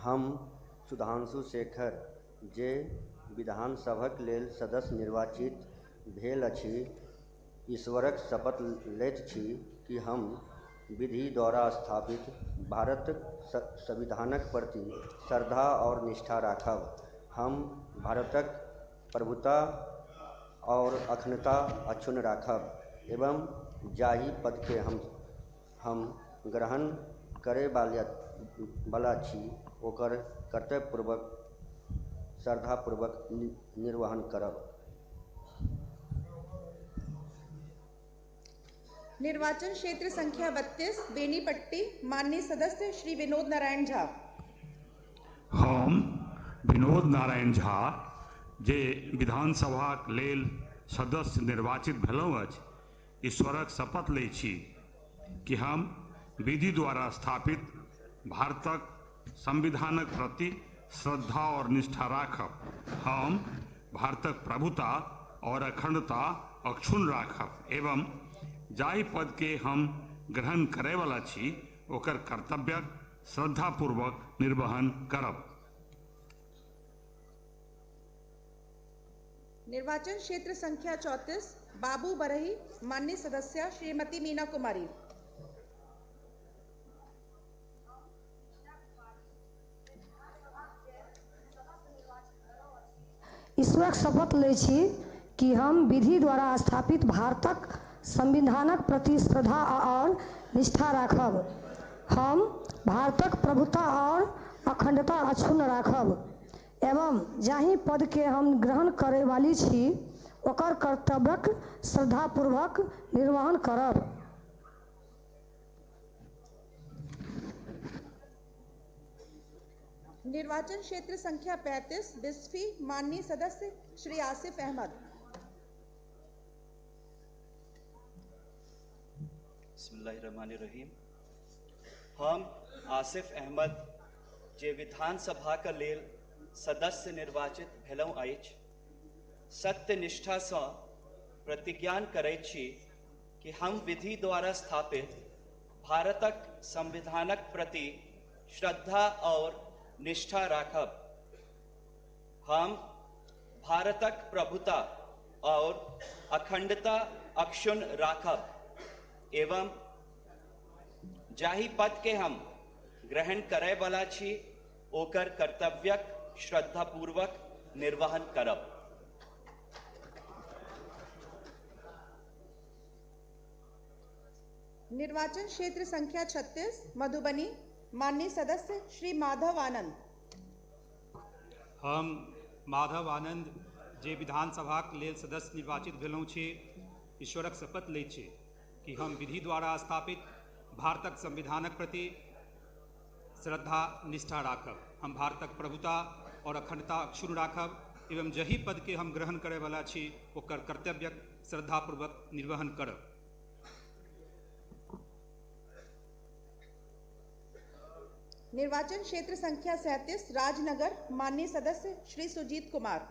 हम सुधांशु शेखर, जे विधानसभक लेल सदस्य निर्वाचित भेल अछि, ईश्वरक शपथ लैत छी कि हम विधि द्वारा स्थापित भारतक संविधानक प्रति श्रद्धा आओर निष्ठा राखब। हम भारतक प्रभुता आओर अखण्डता अक्षुण्ण राखब एवं जाहि पदके हम ग्रहण करैवला छी ओकर कर्तव्यपूर्वक श्रद्धापूर्वक निर्वहन करब। निर्वाचन क्षेत्र संख्या 32 बेनीपट्टी, माननीय सदस्य श्री विनोद नारायण झा। हम विनोद नारायण झा, जे विधानसभाक लेल सदस्य निर्वाचित भेलहुँ अछि, ईश्वरक शपथ लै छी कि हम विधि द्वारा स्थापित भारतक संविधानक प्रति श्रद्धा और निष्ठा राखब। हम भारतक प्रभुता और अखंडता अक्षुण्ण राखब एवं जाहि पदके हम ग्रहण करैवला छी ओकर कर्तव्यक श्रद्धापूर्वक निर्वहन करब। निर्वाचन क्षेत्र संख्या 34 बाबू बरही, माननीय सदस्य श्रीमती मीना कुमारी। ईश्वरक शपथ लै छी कि हम विधि द्वारा स्थापित भारतक संविधानक प्रति श्रद्धा आओर निष्ठा राखब। हम भारतक प्रभुता आओर अखंडता अक्षुण्ण राखब एवं जाहि पदके हम ग्रहण करैवाली छी ओकर कर्तव्यक श्रद्धापूर्वक निर्वहन करब। निर्वाचन क्षेत्र संख्या 35 बिस्फी, माननीय सदस्य श्री आसिफ अहमद। बिस्मिल्लाहिर्रहमानिर्रहीम। हम आसिफ अहमद, जे विधानसभाक लेल सदस्य निर्वाचित भेलहुँ अछि, सत्यनिष्ठासँ प्रतिज्ञान करैत छी कि हम विधि द्वारा स्थापित भारतक संविधानक प्रति श्रद्धा और निष्ठा राखब। हम भारतक प्रभुता और अखंडता अक्षुण्ण राखब एवं जाहि पद के हम ग्रहण करैवला छी ओकर कर्तव्यक श्रद्धापूर्वक निर्वहन करब। निर्वाचन क्षेत्र संख्या 36 मधुबनी, माननीय सदस्य श्री माधव आनंद। हम माधव आनंद, जे विधानसभाक लेल सदस्य निर्वाचित भेलहुँ छी, ईश्वरक शपथ लै छी कि हम विधि द्वारा स्थापित भारतक संविधानक प्रति श्रद्धा निष्ठा राखब। हम भारतक प्रभुता और अखंडता अक्षुण्ण राखब एवं जाहि पदके हम ग्रहण करैवला छी ओकर कर्तव्यक श्रद्धापूर्वक निर्वहन करब। निर्वाचन क्षेत्र संख्या 37 राजनगर, माननीय सदस्य श्री सुजीत कुमार।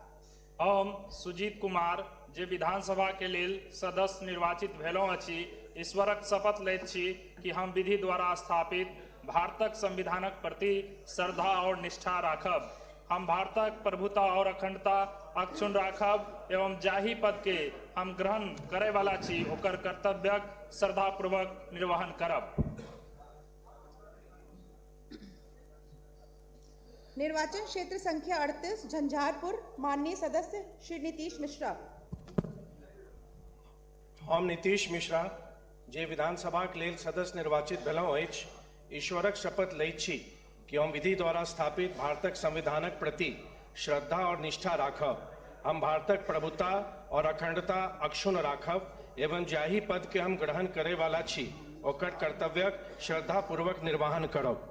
हम सुजीत कुमार, जे विधानसभा के लेल सदस्य निर्वाचित भेलहुँ अछि, ईश्वरक शपथ लैत छी कि हम विधि द्वारा स्थापित भारतक संविधानक प्रति श्रद्धा और निष्ठा राखब। हम भारतक प्रभुता और अखंडता अक्षुण्ण राखब एवं जाहि पद के हम ग्रहण करैवला छी ओकर कर्तव्यक श्रद्धापूर्वक निर्वहन करब। निर्वाचन क्षेत्र संख्या 38 झंझारपुर, माननीय सदस्य श्री नीतीश मिश्रा। हम नीतीश मिश्रा, जे विधानसभाक लेल सदस्य निर्वाचित भेलहुँ अछि, ईश्वरक शपथ लैत छी कि हम विधि द्वारा स्थापित भारतक संविधानक प्रति श्रद्धा और निष्ठा राखब। हम भारतक प्रभुता और अखंडता अक्षुण्ण राखब एवं जाहि पद के हम ग्रहण करैवाला छी ओकर कर्तव्यक श्रद्धापूर्वक निर्वहन करब।